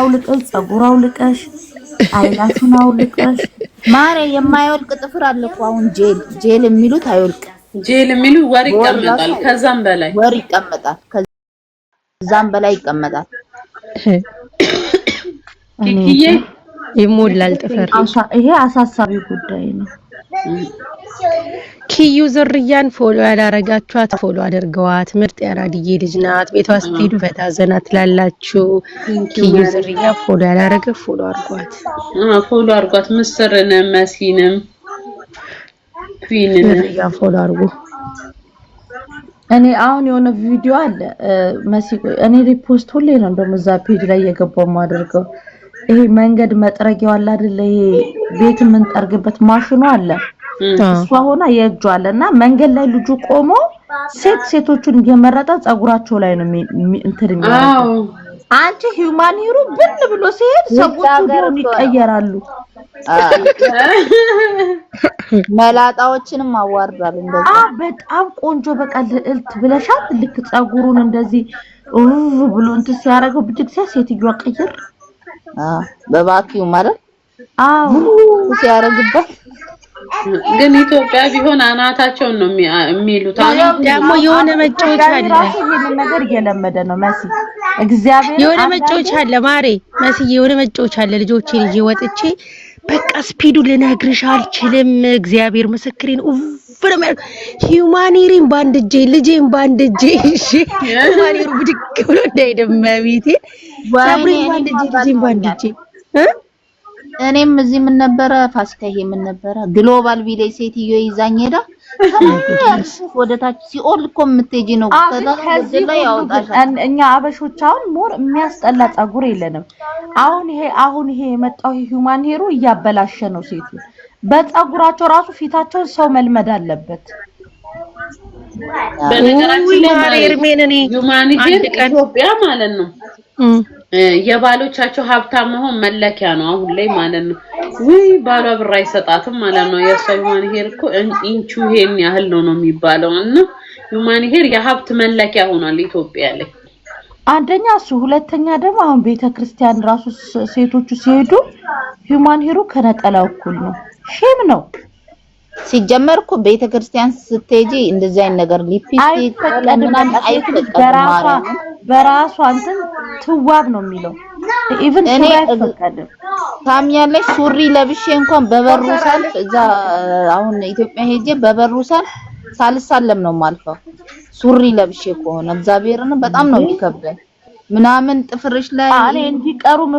አውልቀሽ፣ ፀጉር አውልቀሽ፣ eyelash ኡን አውልቀሽ። ማሬ፣ የማይወልቅ ጥፍር አለ እኮ አሁን፣ gel gel የሚሉት አይወልቅም። ጄል የሚሉ ወር በወር ራሱ ይቀመጣል፣ ከዛም በላይ። ወር ይቀመጣል፣ ከዛም በላይ ይቀመጣል። ኪኪዬ። ይሞላል ጥፍር። ይሄ አሳሳቢ ጉዳይ ነው። ኪዩ ዝርያን follow ያላረጋችኋት follow አድርገዋት። ምርጥ ያራድዬ ልጅ ናት። ቤቷ ስትሄዱ ፈታ ዘና ትላላችሁ። ኪዩ ዝርያ follow ያላረገ follow አድርጓት። Follow አድርጓት። ምስርንም መሲንም ኩዊንንም ዝርያ follow አድርጉ። እኔ አሁን የሆነ ቪዲዮ አለ መሲ፣ ቆይ እኔ repost ሁሌ ነው እንደውም እዛ page ላይ እየገባው የማደርገው። ይሄ መንገድ መጥረጊያው አለ አይደለ? ይሄ ቤት የምንጠርግበት ማሽኑ አለ። እሷ ሆና የእጇ አለ እና መንገድ ላይ ልጁ ቆሞ ሴት ሴቶቹን እየመረጠ ፀጉራቸው ላይ ነው እንትን የሚያደርገው። አንቺ human hair ኡ ብን ብሎ ሲሄድ ሰዎቹ ሀገር ቢሆን እኮ ነው። ይቀየራሉ። መላጣዎችንም አዋርዷል እንደዛ። አ በጣም ቆንጆ፣ በቃ ልዕልት ብለሻት ልክ ፀጉሩን እንደዚህ ኡፍ ብሎ እንትን ሲያደርገው ብድግ ሲያ ሴትዮዋ ቅይር። በ vacuum ማለት አዎ። ሲያደርግባት። ግን ኢትዮጵያ ቢሆን አናታቸውን ነው የሚሉት። አሁን ደግሞ የሆነ መጫወቻ አለ። ራሱ ይሄንን ነገር እየለመደ ነው መሲ። እግዚአብሔር የሆነ መጫወቻ አለ ማሬ መስዬ፣ የሆነ መጫወቻ አለ። ልጆቼን ይዤ ወጥቼ በቃ speed ኡ ልነግርሽ አልችልም። እግዚአብሔር ምስክሬን ኡፍ ነው የሚያደርገው። Human hair ኤን በአንድ እጄ፣ ልጄን በአንድ እጄ ይዤ human hair ኡ ብድግ ብሎ እንዳይደም ቤቴ ፀጉሬን በአንድ እጄ፣ ልጄን በአንድ እጄ እ እኔም እዚህ ምን ነበረ ፋሲካ፣ ይሄ ምን ነበረ ግሎባል ቪሌጅ፣ ሴትዮ ይዛኝ ሄዳ ወደ ታች ሲኦል እኮ የምትሄጂ ነው። ከዛ ወደ ከዚህ ላይ ሁሉ ያወጣሻል። ግን እኛ አበሾች አሁን more የሚያስጠላ ፀጉር የለንም። አሁን ይሄ የመጣው human hair ኡ እያበላሸ ነው ሴቱ። በፀጉራቸው ራሱ ፊታቸውን ሰው መልመድ አለበት። በነገራችን ላይ ማሬ እርሜን እኔ human hair አንድ ቀን ኢትዮጵያ ማለት ነው የባሎቻቸው ሀብታም መሆን መለኪያ ነው አሁን ላይ ማለት ነው። ውይ ባሏ ብር አይሰጣትም ማለት ነው። የእሷ human hair እኮ ኢንቹ ይሄን ያህል ነው ነው የሚባለው እና human hair የሀብት መለኪያ ሆኗል ኢትዮጵያ ላይ። አንደኛ እሱ፣ ሁለተኛ ደግሞ አሁን ቤተ ክርስቲያን ራሱ ሴቶቹ ሲሄዱ human hair ኡ ከነጠላው እኩል ነው። Shame ነው። ሲጀመር እኮ ቤተ ክርስቲያን ስትሄጂ እንደዚህ አይነት ነገር ሊፕስቲክ አይፈቀድም። ምናምን በቃ ሴት ልጅ አይፈቀድም። በራሷ ማርያምን። በራሷ እንትን ትዋብ ነው የሚለው። Even እኔ ሱሪ አይፈቀድም። ታምኛለሽ? ሱሪ ለብሼ እንኳን በበሩ ሳልፍ እዛ አሁን ኢትዮጵያ ሄጄ በበሩ ሳልፍ ሳልሳለም ነው የማልፈው። ሱሪ ለብሼ ከሆነ እግዚአብሔርን በጣም ነው የሚከብደኝ። ምናምን ጥፍርሽ ላይ እኔ እንዲቀሩ